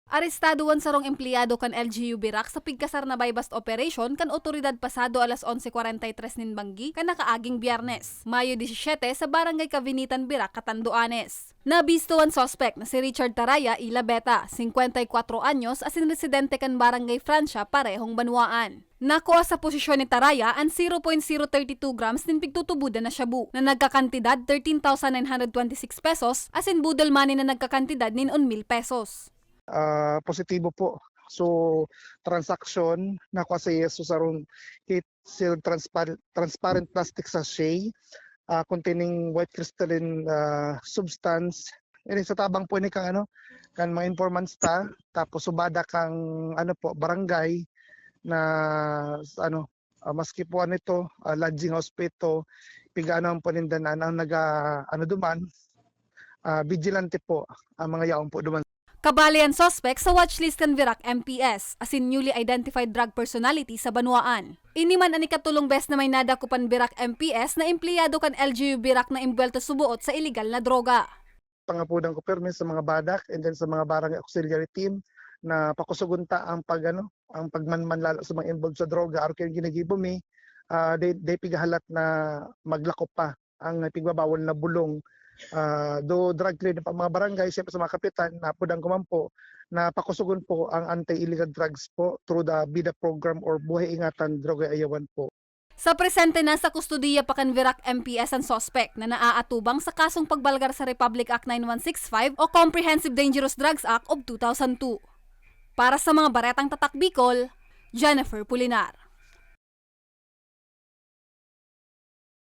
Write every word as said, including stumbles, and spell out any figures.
Arestado an sarong empleyado kan L G U Virac sa pigkasarnabay bust operation kan otoridad pasado alas onse kwarenta y tres nin banggi kan nakaaging Biyernes, Mayo disisiete, sa Barangay Cavinitan, Virac, Catanduanes. Nabisto an suspek na si Richard Taraya y Labeta, singkwenta y kwatro anyos, asin residente kan Barangay Francia, parehong banwaan. Nakua sa posisyon ni Taraya an zero point zero thirty two grams nin pigtutubodan na shabu na nagkakantidad thirteen thousand nine hundred twenty-six pesos asin boodle money na nagkakantidad nin one mil pesos. Ah, positibo po. So, transaction, nakua sa yeso sarong heat-sealed transpar-, transparent plastic sachet ah, containing white crystalline ah, substance. Ini sa tabang po ini kang ano, kan mga informants ta, tapos subada kang ano po, barangay na ano, ah, maski po ano ito, ah, lodging house po ito, pigaano po ninda na ang naga ano duman, ah, vigilante po ang mga yaon po duman. Kabali an suspek sa watchlist kan Virac M P S, asin newly identified drug personality sa banwaan. Ini man an ikatolong bes na may nadakop an Virac M P S na empleyado kan L G U Virac na imbwelto suboot sa iligal na droga. Pangapudan ko permi sa mga badak and then sa mga barangay auxiliary team na pakusugon ta ang pag ano, ang pagmanman lalo sa mga involved sa droga or kaya ginigibo mi, ah, they, they pigahalat na maglakop pa ang pigbabawal na bulong. Ah, do drug clearing pa mga barangay, siyempre sa mga kapitan, napudan ko man po na pakusugon po ang anti-illegal drugs po through the BIDA program or Buhay Ingatan Droga Ayawan po. Sa presente, nasa kustodiya pa kan Virac M P S an suspek na naaatubang sa kasong pagbalgar sa Republic Act nine one six five o Comprehensive Dangerous Drugs Act of two thousand two. Para sa mga baretang tatak Bicol, Jennifer Pulinar.